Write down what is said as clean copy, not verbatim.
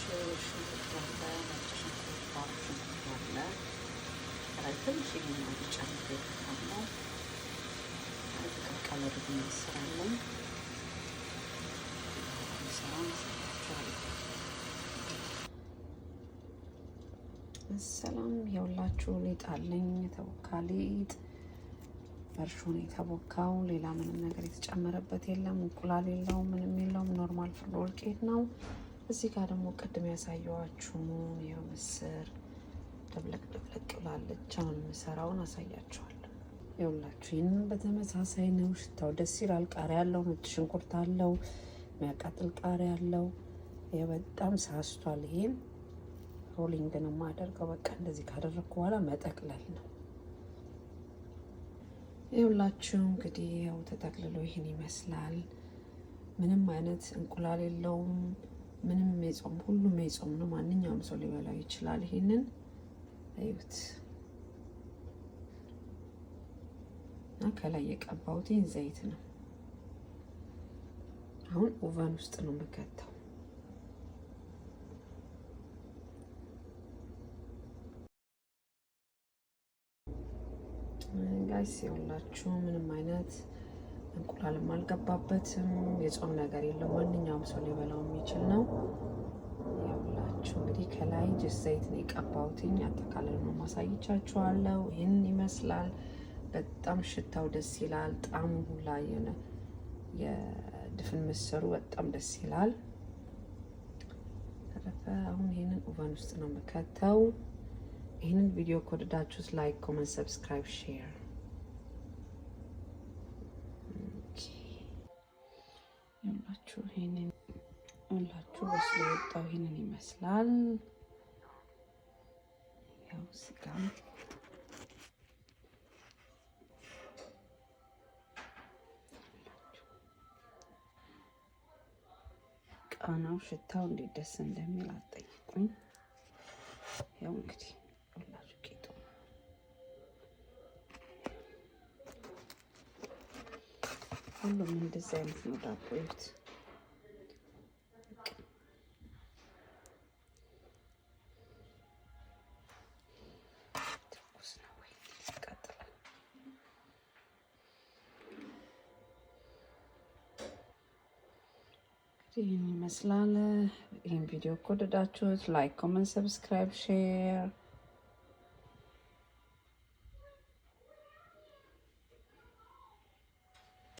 ሽንኩርት አለ፣ ነጭ ሽንኩርት፣ ባሮ ሽንኩርት አለ። ከላይ ትንሽ ማጊ ጨምሬበታለሁ። የተቀቀለ ድፍን ምስር አለኝ። ሰራውን አሳያችኋለሁ። ሰላም የሁላችሁ ሊጥ አለኝ። የተቦካ ሊጥ በእርሾ ነው የተቦካው። ሌላ ምንም ነገር የተጨመረበት የለም። እንቁላል የለውም፣ ምንም የለውም። Normal ፍርኖ ዱቄት ነው። እዚህ ጋር ደግሞ ቅድም ያሳየኋችሁን ይኸው ምስር ደብለቅ ደብለቅ ብላለች። አሁን የምሰራውን አሳያችኋለሁ። ይኸውላችሁ ይህንን በተመሳሳይ ነው። ሽታው ደስ ይላል። ቃሪያ አለው፣ ነጭ ሽንኩርት አለው፣ የሚያቃጥል ቃሪያ አለው። ይኸው በጣም ሳስቷል። ይሄን rolling ነው የማደርገው። በቃ እንደዚህ ካደረግኩ በኋላ መጠቅለል ነው። ይኸውላችሁ እንግዲህ ያው ተጠቅልሎ ይህን ይመስላል። ምንም አይነት እንቁላል የለውም። ምንም የጾም ሁሉም የጾም ነው። ማንኛውም ሰው ሊበላው ይችላል። ይሄንን እዩት እና ከላይ የቀባሁት ዘይት ነው። አሁን oven ውስጥ ነው የምከተው። Guys ይኸውላችሁ ምንም አይነት እንቁላልም አልገባበትም። የጾም ነገር የለው። ማንኛውም ሰው ሊበላው የሚችል ነው። ይኸውላችሁ እንግዲህ ከላይ just ዘይት ነው የቀባሁትኝ። አጠቃላይ ነው ማሳይቻችኋለሁ። ይህን ይመስላል። በጣም ሽታው ደስ ይላል። ጣዕሙ ሁላ የሆነ የድፍን ምስሩ በጣም ደስ ይላል። ተረፈ አሁን ይህንን oven ውስጥ ነው የምከተው። ይህንን ቪዲዮ ከወደዳችሁት like፣ comment፣ subscribe፣ share። ይኸውላችሁ ይሄንን ሁላችሁ በስሎ የወጣው ይሄንን ይመስላል። ያው ስጋም ቃናው ሽታው እንዴት ደስ እንደሚል አትጠይቁኝ። ያው እንግዲህ ሁላችሁ ቂጡ ሁሉም እንደዚህ አይነት ነው ዳቦ ይሁት። ትኩስ ነው ወይ ያቃጥላል። ይህን ይመስላል። ይህን ቪዲዮ ከወደዳችሁት like፣ comment፣ subscribe፣ share።